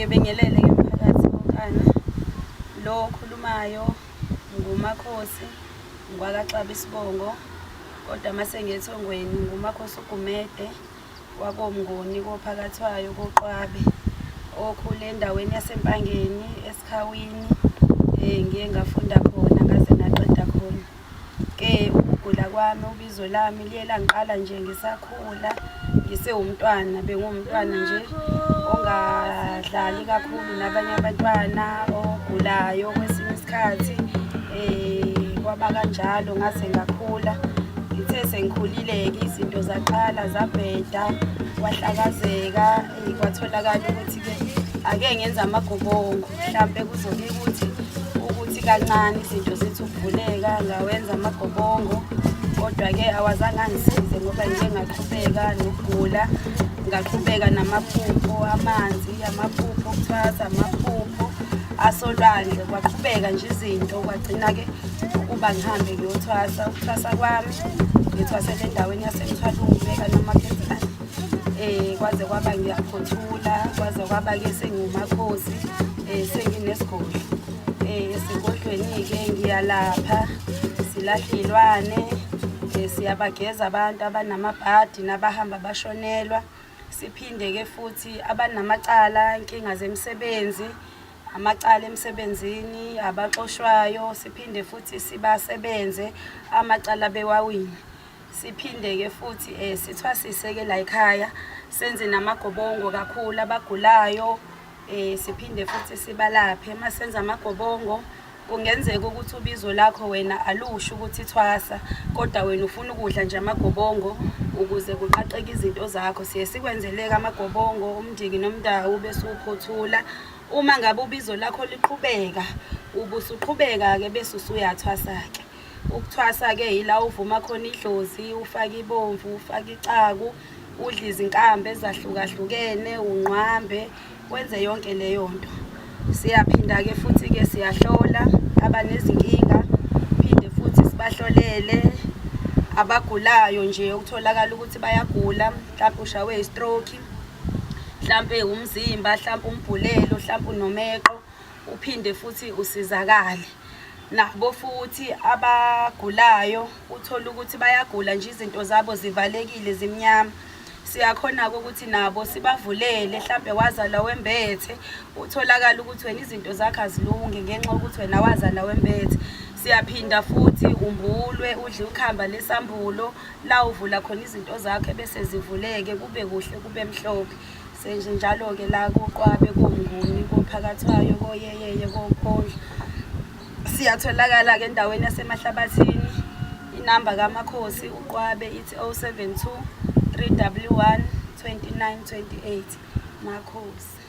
Ngibingelele-ke mphakathi wonkana. Lo okhulumayo nguMakhosi ngwakaXaba isibongo, kodwa uma sengiyethongweni nguMakhosi uGumede wakoMnguni koPhakathwayo koQwabe, okhule endaweni yaseMpangeni eSikhawini. Ngiye ngafunda khona ngaze ngaqeda khona. Ke ukugula kwami, ubizo lami liye langiqala nje ngisakhula, ngisewumntwana. Bengiwumntwana nje ongadlali kakhulu nabanye abantwana, ogulayo kwesinye isikhathi. Kwaba kanjalo ngaze ngakhula. Ngithe sengikhulile-ke izinto zaqala zabheda, kwahlakazeka, kwatholakala ukuthi-ke ake ngenze amagobongo, mhlampe kuzoke ukuthi ukuthi kancane izinto zithi ukuvuleka. Ngawenza amagobongo, kodwa-ke awazange angisize ngoba ngike ngaqhubeka nokugula, ngaqhubeka namaphupho amanzi, amaphupho okuthwasa, amaphupho asolwandle. Kwaqhubeka nje izinto, kwagcina-ke ukuba ngihambe ngiyothwasa. Ukuthwasa kwami ngithwasele endaweni yaseMthwalume kaNomakhethane. Kwaze kwaba ngiyaphothula, kwaze kwaba-ke sengiwumakhosi, senginesigodlo. Esigodlweni-ke ngiyalapha, silahla iy'lwane, siyabageza abantu abanamabhadi nabahamba bashonelwa. Siphinde-ke futhi abanamacala, inkinga zemisebenzi, amacala emsebenzini, abaxoshwayo, siphinde futhi sibasebenze amacala bewawina. Siphinde-ke futhi sithwasise-ke la ekhaya, senze namagobongo kakhulu abagulayo, siphinde futhi sibalaphe. Uma senza amagobongo kungenzeka ukuthi ubizo lakho wena alusho ukuthi thwasa, kodwa wena ufuna ukudla nje amagobongo ukuze kuqaqeke izinto zakho. Siye sikwenzeleke amagobongo, umndiki nomndawu, bese uwuphothula. Uma ngabe ubizo lakho liqhubeka, ubusuqhubeka-ke bese usuyathwasa-ke. Ukuthwasa-ke yila uvuma khona idlozi, ufake ibomvu, ufake icaku, udle izinkambi ezahlukahlukene, unqwambe, wenze yonke leyo nto. Siyaphinda-ke futhi-ke siyahlola abanezinkinga, phinde futhi sibahlolele abagulayo nje okutholakala ukuthi bayagula, mhlampe ushawe i-stroke, mhlampe umzimba, mhlampe umbhulelo, mhlampe unomeqo, uphinde futhi usizakale. Nabo futhi abagulayo uthole ukuthi bayagula nje, izinto zabo zivalekile, zimnyama. Siyakhona-ke ukuthi nabo sibavulele, hlampe wazalwa wembethe, utholakala ukuthi wena izinto zakho azilungi ngenxa yokuthi wena wazalwa wembethe. Siyaphinda futhi umbulwe, udle ukhamba lesambulo, la uvula khona izinto zakho ebese zivuleke, kube kuhle, kube mhlophe. Senje njalo-ke la koQwabe, koMnguni, koPhakathwayo, koYeyeye, koKhondlo. Siyatholakala-ke endaweni yaseMahlabathini. Inamba kaMakhosi uQwabe ithi 072 311 2928. Makhosi.